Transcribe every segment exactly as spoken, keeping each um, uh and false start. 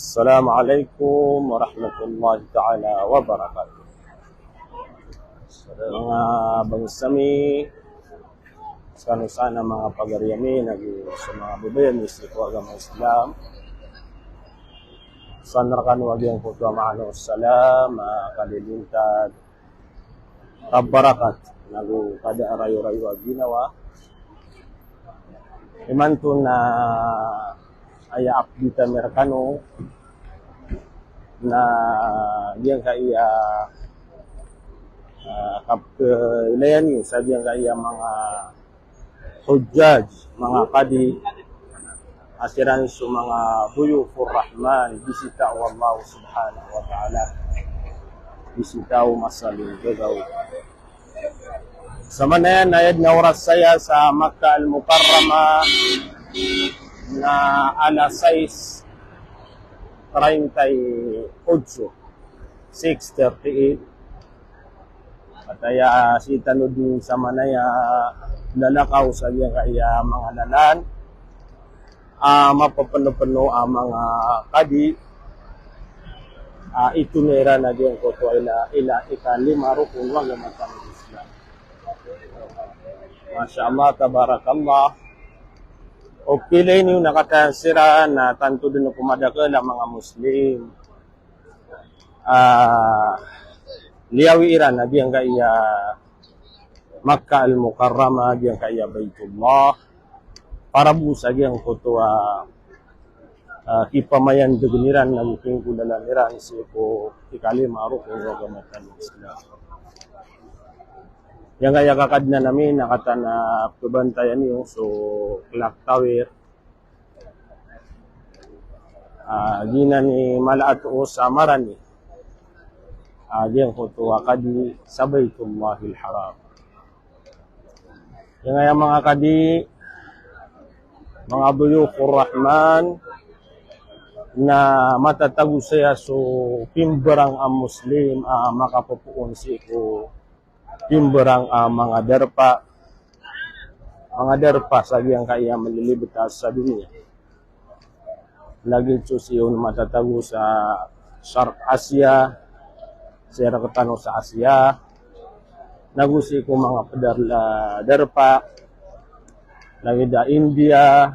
Assalamu alaikum warahmatullahi ta'ala wabarakatuh. Manga bangsa mi, skano san a manga pagari ami, nago so manga babay ami sii ko agama Islam. San rkano a giyangkoto a maana o salam a kalilintad kabarakat, nago kada a rayo-rayo a ginawa. Imanto na aya update ami rkano na giyangkaya, ah, kapkailayan iyo sa giyangkaya manga hujjaj, manga kadi, a siran so manga duyufur Rahman, bisita o Allah subhanahu wa ta'ala. Bisita o masa linggaw. Samanaya na aya dn a oras saya sa Makkah Al-Mukarramah na alas sais treinta y ocho, six thirty-eight. Aya sii tano dn samanaya lalakaw sa giyangkaya manga lalan a mapapnopno a manga kadi a itoon iran a giyangkoto a ila, ila ikalima rokon o agama tano a Islam. Masha Allah, tabarakallah. O pilay niyo na katawan siran na tanto dn ko madakl a manga Muslim a liyawi iran a giyangkaya Makkah Al-Mukarramah, giyangkaya Baitullah, para bo sa giyangkoto a, ah, kipamayandgn iran nago kinggolalan iran sii ko ikalima rokon o agama tano a Islam. Giyangkaya kakadnan ami na katawan a pkhabantayan iyo so clock tower. Ah, giyanan i mala a tao sa Marani a giyangkoto a kadi sa Baitullahil Haram. Giyangkaya manga kadi, manga duyufur Rahman, na matatago saya so pimbarang a Muslim a makapopoon sii ko pimbarang a manga darpa, manga darpa sa giyangkaya malilibt sa doniya. Lagid so sii on matatago sa Sharq Asia, sii rktano sa Asia, nago sii ko manga pd a darpa, lagid a India,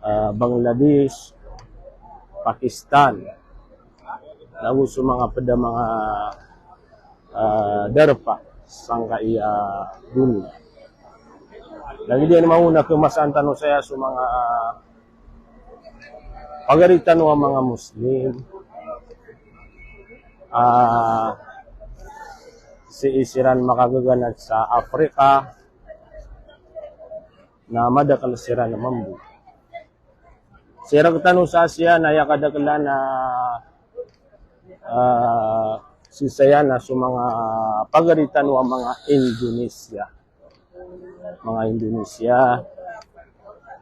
ah, Bangladesh, Pakistan, nago so manga pd a manga, ah, darpa sangkaya doniya. Lagid iyan maona khamasaan tano saya so manga pagari tano a manga Muslim, ah, sii siran makagaganad sa Africa, na madakl siran a mambo. Sii rktano sa Asia na aya kadaklan a, ah, sii saya na so manga pagari tano a manga Indonesia. Manga Indonesia.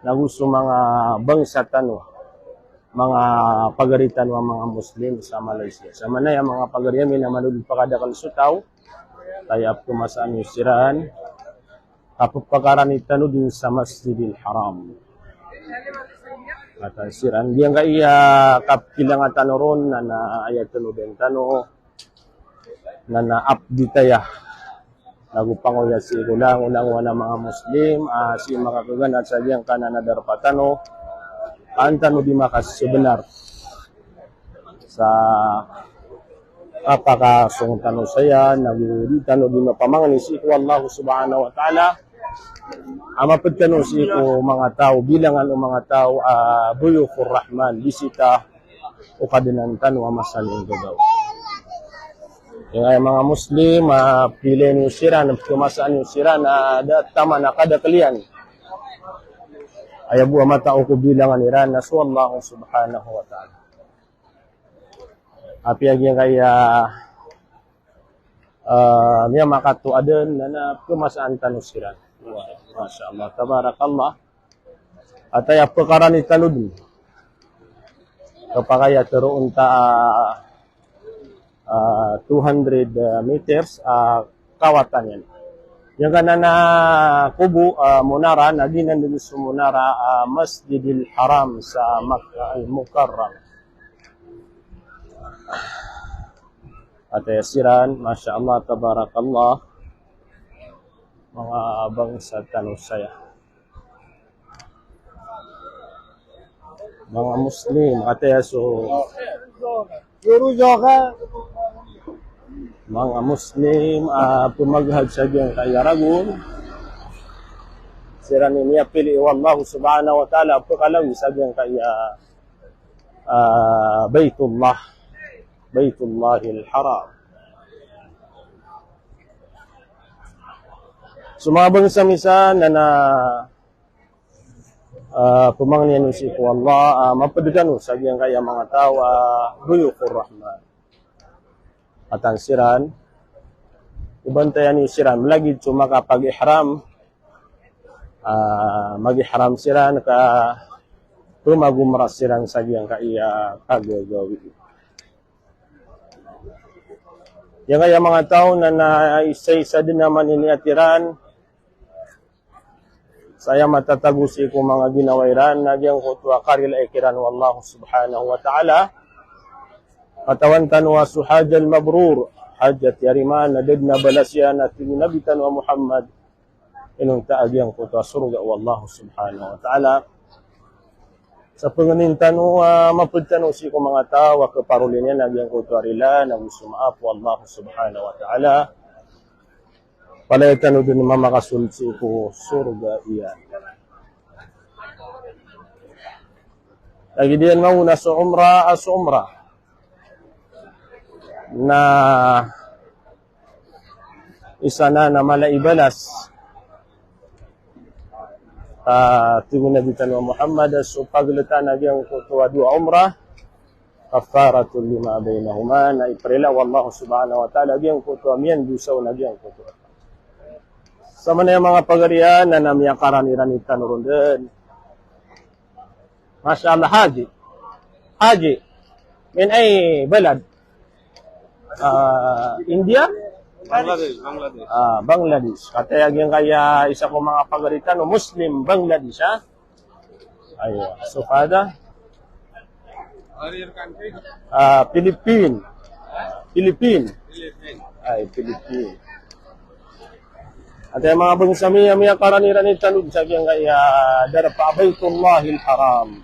Nago so manga bangsa tano, manga pagari tano a manga Muslim sa Malaysia. Samanaya manga pagari ami na mano dn pakadakl so taw, aya pkhamasaan iyo siran, kapkakarani tano dn sa Masjidil Haram. Katawan siran, giyangkaya kapkilanga tano ron na, na aya tano dn tano, na, na update aya. Nago pangoya sii ko langolangon a manga Muslim a sii makakaganad sa giyangkanan a darpa tano, an tano di makasbnar sa kapakasong tano saya, nago di tano di mapamangni sii ko Allah subhanahu wa ta'ala a mapd tano sii ko manga taw, bilangan o manga taw a duyufur Rahman, bisita o Kadnan tano a masa linggaw. Giyangkaya manga Muslim a pilay niyo siran, pkhamasaan iyo siran a da taman a kadakl iyan. Aya bo a matao ko bilangan iran na so Allah subhanahu wa ta'ala. Apiya giyangkaya, ah, miyamakato a dn na, na pkhamasaan tano siran. Wah, masha Allah, tabarakallah. Aya pkarani tano dn, kapakay a tharoon ta, ah, two hundred meters a kawatan iyan. Giyangkanan a kubo, ah, munara, na giyanan dn so munara, ah, Masjidil Haram sa Makkah Al-Mukarram. Aya siran, masha Allah, tabarakallah. Manga bangsa tano saya. Manga Muslim, kataya so manga Muslim, ah, pmaghaj sa giyangkaya ragon. Siran i miyapili o Allah subhanahu wa ta'ala, pkalawi sa giyangkaya, ah, Baitullah, Baitullahil Haram. So manga bangsa mi san na, na ah, pmangnin tano sii ko Allah, ah, mapd tano sa giyangkaya manga taw a, ah, duyufur Rahman. Atan siran, o bantayan iyo siran, mlagid so makapag-ihram, ah, mag-ihram siran ka pmagumrah siran sa giyangkaya kagagawii. Giyangkaya manga taw na, na isa-isa dn a maniniyat iran, sa aya matatago sii ko manga ginawa iran, na giyangkoto a karilai kiran o Allah subhanahu wa ta'ala. Katawan tano a so hajjal mabrur, hajj a tiyarima, na da dn a balas iyan, a tig o Nabi tano a Muhammad, inonta a giyangkoto a sorga o Allah subhanahu wa ta'ala. Sa pangnin tano a mapd tano sii ko manga taw a kaparoli niyan a giyangkoto a rila, na go so maap o Allah subhanahu wa ta'ala. Palaya tano dn mamakasold sii ko sorga iyan. Lagid iyan mangona so umrah, ah, so umrah. Na isa nan a mala i balas. Ah, tig o Nabi tano a Muhammad, so pagltan a giyangkoto a dowa umrah, kaffaratun lima baynahuma, na iprila o Allah subhanahu wa ta'ala giyangkoto a miyandosa on a giyangkoto. Sa manaya manga pagarian, na, na miyakarani-rani tano ron dn. Masha Allah, Haji. Haji. Min ay balad? Ah, India? Bangladesh, Bangladesh. Ah, Bangladesh. Kataya giyangkaya isa ko manga pagari tano, Muslim Bangladesh, ha? Aywa. So, Father? Where your country? Ah, Philippine. Philippine. Philippine. Ay, Philippine. Aya manga bangsa mi a miyakarani-rani tano sa giyangkaya darpa a Baitullahil Haram.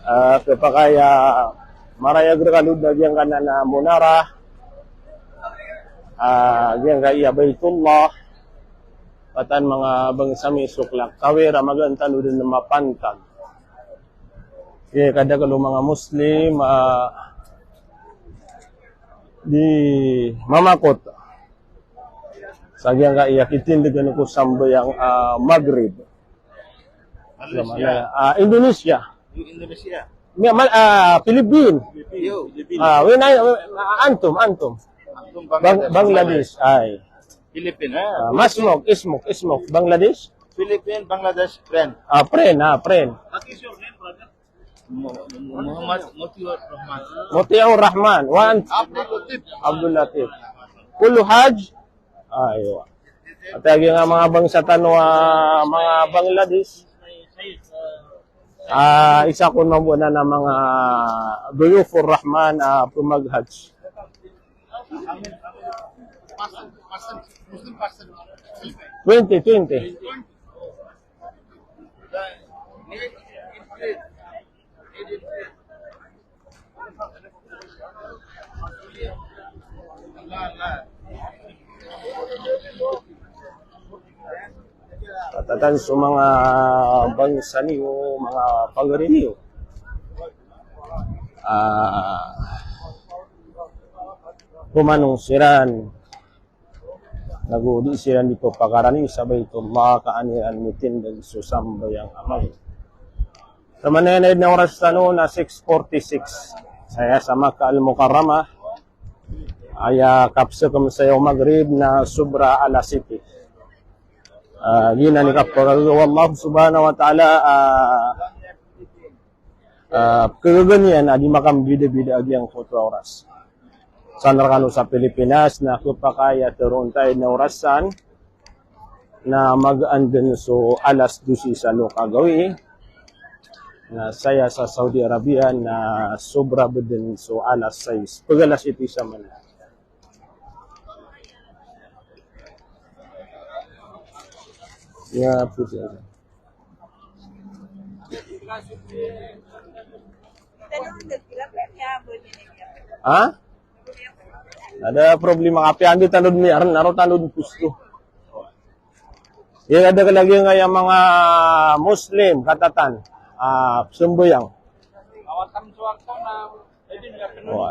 Ah, khapakay a marayag rkano dn a giyangkanan a munara. Ah, giyangkaya Baitullah. Patan manga bangsa mi so klak kawir a magaan tano dn mapantag. Aya kadakl o manga Muslim, ah, di mamakot sa giyangkaya kitindgan ko sambayang, ah, Maghrib. Malaysia. Ah, Indonesia. Indonesia. Mi-, mal-, ah, Philippine. Philippine. Ah, when I, ah, antum, antum. Antum Bang-, Bangladesh. Bangladesh. Ay. Philippine, ha? Ah, masmuk, ismuk, ismuk. Bangladesh? Philippine, Bangladesh, friend. Ah, friend, ah, friend. What is your name, brother? Mu-, Mu-, Muhammad Mutiur Rahman. Mutiur Rahman. Wa ant? Abdul Latif. Abdul Latif. Kullu Haj? Aywa. Aya giyangkaya manga bangsa tano a manga Bangladesh. Ah, isa kon mambo anan a manga duyufur Rahman a pmaghaj. Twenty, twenty. Katatan so manga bangsa niyo, manga pagari niyo. Ah, pmanong siran. Nago di siran di ppakarani sa Baitullah ka an iran mitindg so sambayang a Maghrib. Taman iyan a id na oras tano na six forty-six. Saya sa Makkah Al-Mukarramah. Aya kapsakm saya o Maghrib na sobra alas siyete. Ah, giyanan i kapagaga o Allah subhanahu wa ta'ala, ah, ah, kagaga niyan a di makambidabida a giyangkoto a oras. San rekano sa Pilipinas na kepakay a teroon tayo na orasan na magaan den so alas dose sa loka gawii. Na saya sa Saudi Arabia na sobra bo den so alas sais. Pag alas siyete sa Manila. Ya, pwede. Ha? Ada problema kapiya andi tano dn miyaren, aro tano dn pusto. Iya, ada ka lagi nga iya manga Muslim, katatan. Ah, sembayang. Wa.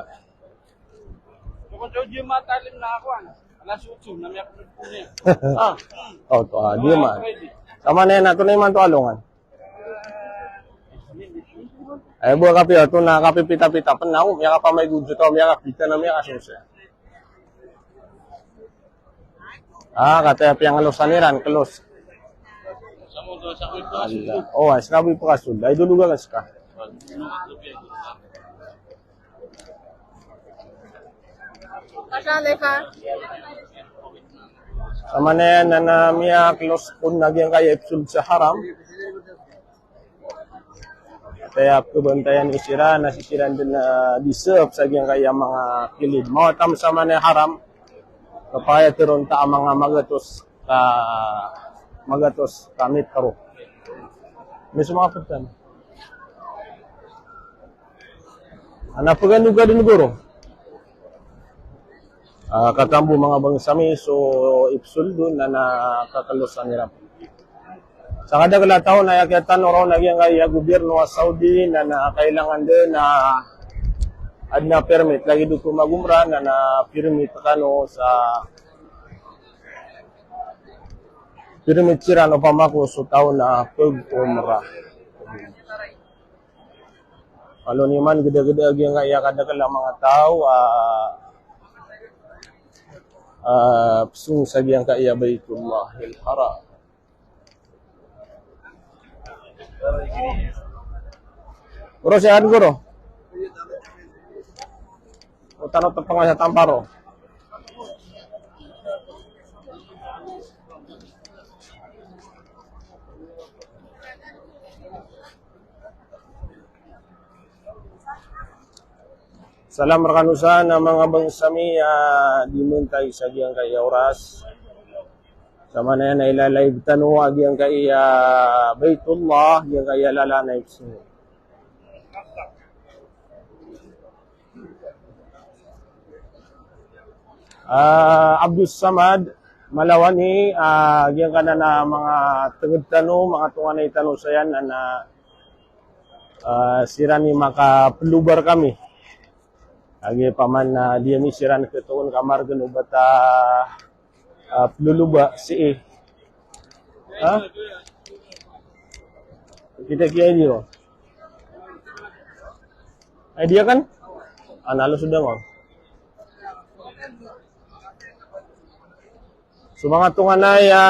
Oh, to, ah, di ma. Sama na yan, ato na imanto alongan. Ay, bo kapiya, to na kapipita-pita, penaw, miyakapamay gudyo to, miyakapita na miyakasose. Ah, kataya piyangalosan iran, kelos. Allah. Oh, ay, sinabi po kasul. Ay, duluga ka sika. Sama na yan, na miyakelos pon na giyangkaya ipsold sa haram. Kaya pebantayan i siran, na sii siran den, ah, disep sa giyangkaya manga kilid. Mawatan sama na haram. Kapakay a teroon ta a manga magatos ka, magatos ka metro. Miso manga petan. Ana paganoga den goro. Ah, katambo manga bangsa mi so ipsold on na, na kakelosan iran. Sa kadakel a taw na aya kiyatano ron a giyangkaya gobyerno a Saudi na, na kailangan den na aden a permit lagid o pemagomra na, na permit kano sa permit siran opama ko so taw na pag-umrah. Alo niyo man geda-geda a giyangkaya kadakel a manga taw a, ah, pesong sa giyangkaya Baitullahil Haram. Goro, siyahan, goro. O tano tepeng sa Tamparo. Salam rekano san a manga bangsa mi a di mentay sa giyangkaya oras. Sama na yan a ilalive tano a giyangkaya Baitullah, giyangkaya lalan a ipsong. Ah, Abdus Samad Malawani, ah, giyangkanan a manga tenged tano, manga tonganay tano sayan, na, na, ah, siran i makapeloba rekami. Agi paman na di ami siran ketoon ka margen o ba ta, ah, peloloba sii. Ha? Kita ki idea. Idea kan? Ana lo sudah, Mam. So manga tonganay a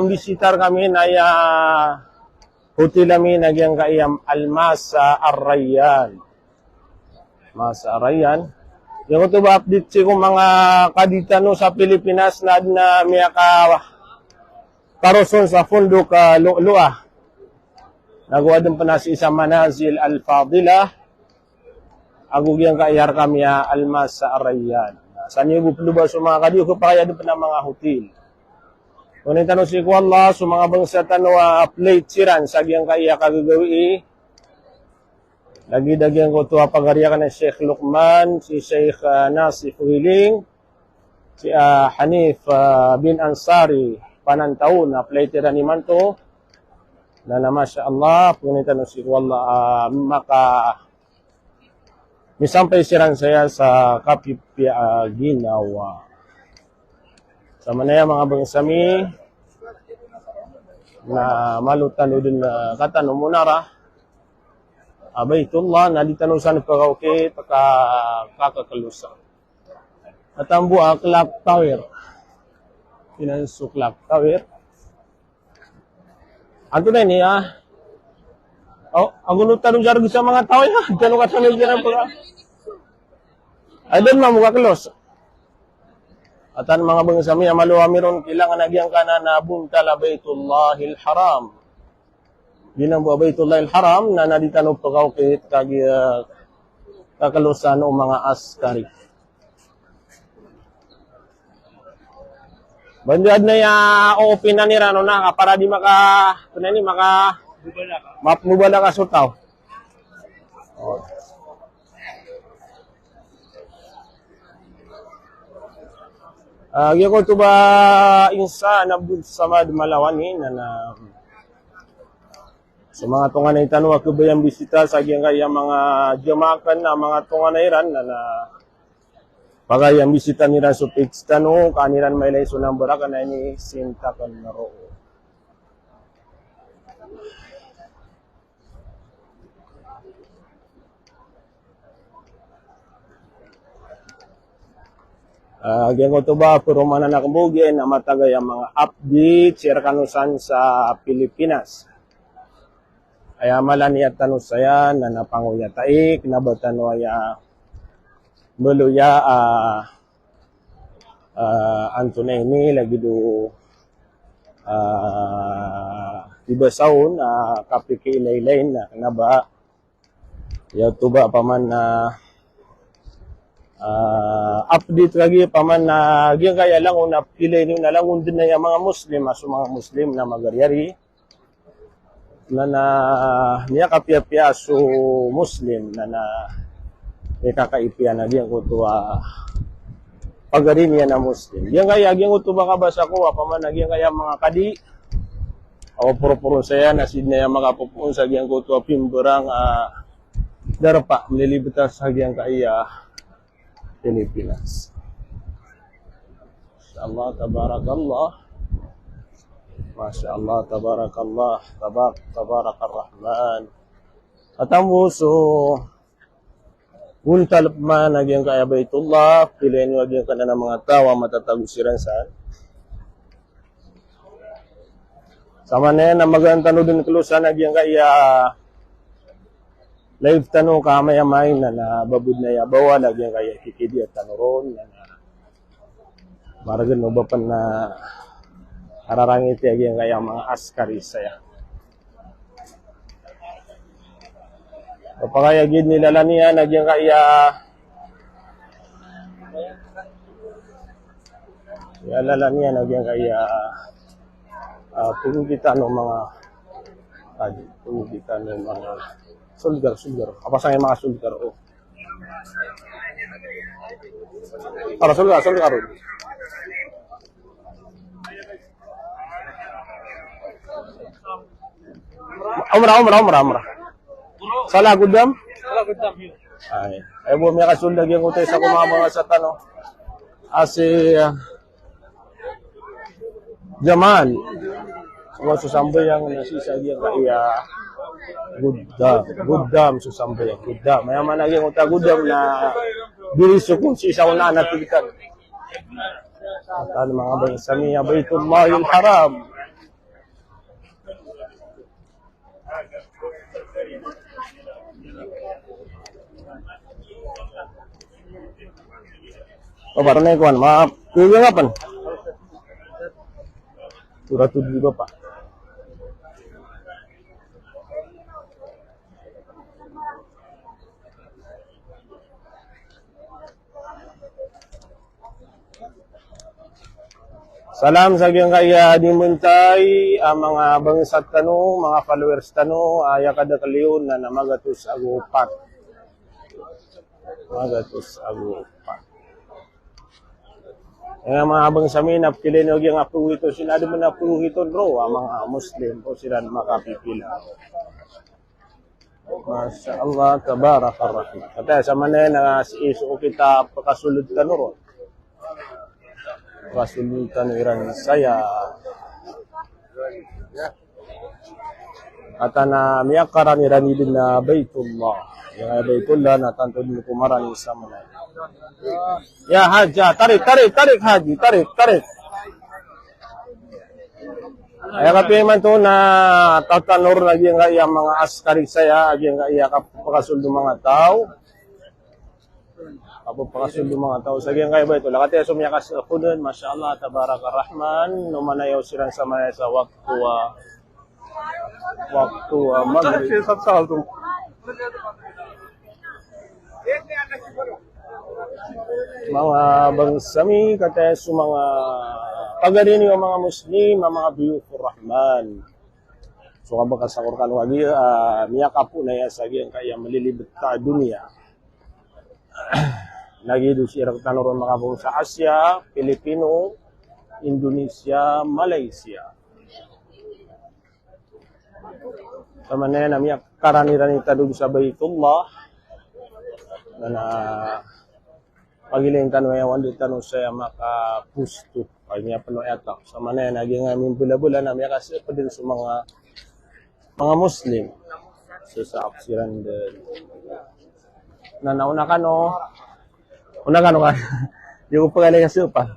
mbisita rekami na aya hotel ami na giyangkaya Almasa Ar-Rayyan. Masa Ar-Rayyan. Giyangkoto ba update sii ko manga kadi tano sa Pilipinas na aden a miyakaparos on sa Fondok, ah, Lu'lu'ah. Nago aden pen a sii sa Manazil Al-Fadilah. Ago giyangkaya rekami a Almasa Ar-Rayyan. Sa niyo bo peloba so manga kadi o kepakay a aden pen a manga hotel. Pangnin tano sii ko Allah so manga bangsa tano a flight siran sa giyangkaya kagagawii. Lagid a giyangkoto a pagari aken a Sheikh Luqman, si Sheikh, ah, Nasif Wiling, si, ah, Hanif, ah, bin Ansari, Panantaw, na flight iran imanto. Na, na, masha Allah, pangnin tano sii ko Allah, ah, maka misampay siran saya sa kapipiya a ginawa. Sa manaya manga bangsa mi, na malo tano den, ah, katano munara a Baitullah, na di tano san pekaokit ka, ka, kakelosan. Katambo a Clock Tower. Inan so Clock Tower. Antonaa ini, ah? Oh, ago no tano jareg sa manga taw, ah. Tano katano jareg peka. Ay, den, Mam, o kakelos. Atan manga bangsa mi a malo ami ron, kailangan a giyangkanan a bontal a Baitullahil Haram. Giyanan bo a Baitullahil Haram na, na di tano pkaokit kagiya kaklosan o manga askari. Banda adn a aya opinan iran on na, ka para di maka, ano ini, maka, mapmubalaka so taw. Oh. Ah, giyangkoto ba Insan Abdul Samad Malawani na, na so manga tonganay tano a khabaya mbisita sa giyangkaya manga jamaah akn a manga tonganay iran na, na pagaya mbisita iran so page tano, ka an iran mailay so number akn na ini sinta akn roo. Ah, giyangkoto ba, paromanan akn bo giya na matag aya manga update sii rkano san sa Pilipinas. Aya mala niyan tano saya na, na pangoyata i, kna ba tano aya mbaloya, ah, ah, antonaa ini lagid o, ah, di ba sa on, ah, kapikiilaylay na kna ba, aya oto ba paman, ah, ah, update lagid paman, ah, giyangkaya langon a pkhailay niyo na langon dn aya manga Muslim, a so manga Muslim na magariyari. Na, na miyakapiyapiya so Muslim na, na ikakaipiya na giyangkoto a pagari niyan a Muslim. Giyangkaya, giyangkoto ba kabasa ko, opama na giyangkaya manga kadi, o poroporon saya na sii dn aya makapopoon sa giyangkoto a pimbarang a darpa, mlilibet sa giyangkaya Pilipinas. Masha Allah, tabarakallah. Masha Allah, tabarakallah. Tabak-, tabarakarrahman. Katambo so bontal pman a giyangkaya Baitullah, pkhailay niyo a giyangkanan a manga taw a matatago siran san. Samanaya na magaan tano dn klosan a giyangkaya live tano ka amay-amay na, na ba bo dn aya bawal a giyangkaya kikidiya tano ron na, na margn o ba pn a kararangiti a giyangkaya manga askari saya. Opama aya giya inilala niyan a giyangkaya, inilala niyan a giyangkaya, ah, pagogit o manga, ah, pagogit o manga solgar, solgar. Apa sa manga solgar, o. Para solgar, solgar. Umrah, umrah, umrah, umrah. Salah Goddam? Salah Goddam, iyo. Ay. Ay, bo, miyakasold a giyangkoto isa ko manga bangsa tano a si, ah, Jamal. So sambayang na sii sa giyangkaya Goddam. Goddam so sambayang. Goddam. Aya maana giyangkoto a Goddam na diriso kon sii sa onaan a tig tano. Atan manga bangsa mi a Baitullahil Haram. O, para na ikuan, maap. Kuya nga pan. Tura tu di ba pa. Salam sa giyangkaya di mbantay a manga bangsa tano, manga followers tano, aya kadakl iyan na magatos ago pat. Magatos ago pat. Aya manga bangsa mi na pkhailay niyo giyangkaya pagogit o sii na adn a pagogit on roo a manga Muslim o siran makapipila. Masha Allah, tabarakarrahman. Kataya samanaya na sii so okit a pkasold tano ron. Pkasold tano iran saya. Atan a miyakaran iran i dn a Baitullah. Aya Baitullah na tanto dn ko maran i samanaya. Ya Haji, tarik, tarik, tarik Haji, tarik, tarik. Aya kapiya imanto na tatanor na giyangkaya manga askari saya, giyangkaya kapakasold o manga taw. Apo pakasold o manga taw sa giyangkaya Baitullah. Kataya so miyakasold, masha Allah, tabarakar Rahman. Nomanayaw siran sa maya sa wakto a, wakto a Maghrib. Manga bangsa mi, kataya so manga pagari niyo a manga Muslim, a manga duyufur Rahman. So kabakas ako rkano kagiya, ah, miyakapoon aya sa giyangkaya malilibet a doniya. Lagid o sii rktano ron makapoon sa Asia, Pilipino, Indonesia, Malaysia. Samanaya na miyakaranirani tano sa Baitullah. Na, na pagilayn tano aya, anda tano saya makaposto. Ay, miyapno aya ta. Samanaya na giyangkaya mimbolabola na miyakasii pd so manga, manga Muslim. So sa aksiran den. Na, na ona kano. Ona kano ka. Di ko pagalayan so pa.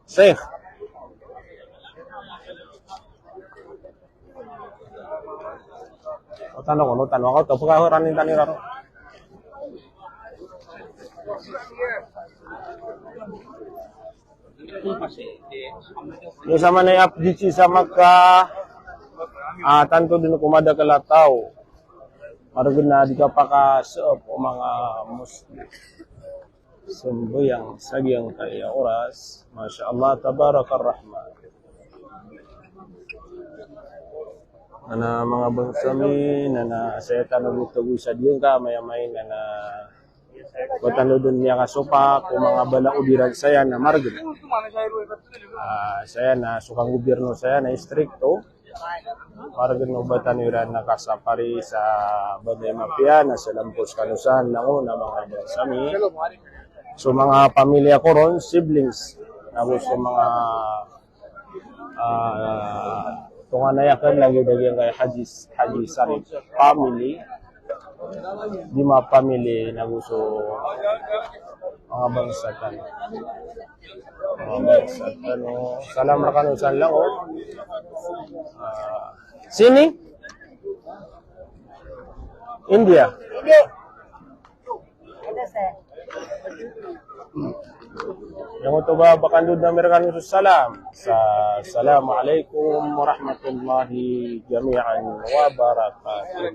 Sheikh. O tano ko, o tano ko, to pagkahuranin tano raro. Iyo samanaya update sa Makkah, ah, tanto dn ko madakl a taw. Margn a di kapakasold o manga Muslim. Sambayang sa giyangkaya oras. Masha Allah, tabarakar Rahman. Na, na manga bangsa mi, na, na saya tano dn tagoi sa giyangkaya maya, na, na Ba tano dn miyakasopak ko manga balaod iran saya na margn. Ah, saya na so kanggobyerno saya na istrikto. Margn o ba tano iran na kasapari sa bagay mapiya na sa lampos kano san langon a manga bangsa mi. So manga pamilya ko ron, siblings. Ago so manga Ah, tonganay akn lagid a giyangkai Haji, Haji Sarip family, Dima family, nago so manga bangsa tano. Manga bangsa tano. Salam rkano san langon. Ah, sini? India. Yang oto ba, ba kandod na mirakan so salam. Sa, assalamu alaikum warahmatullahi jami'an wabarakatuh.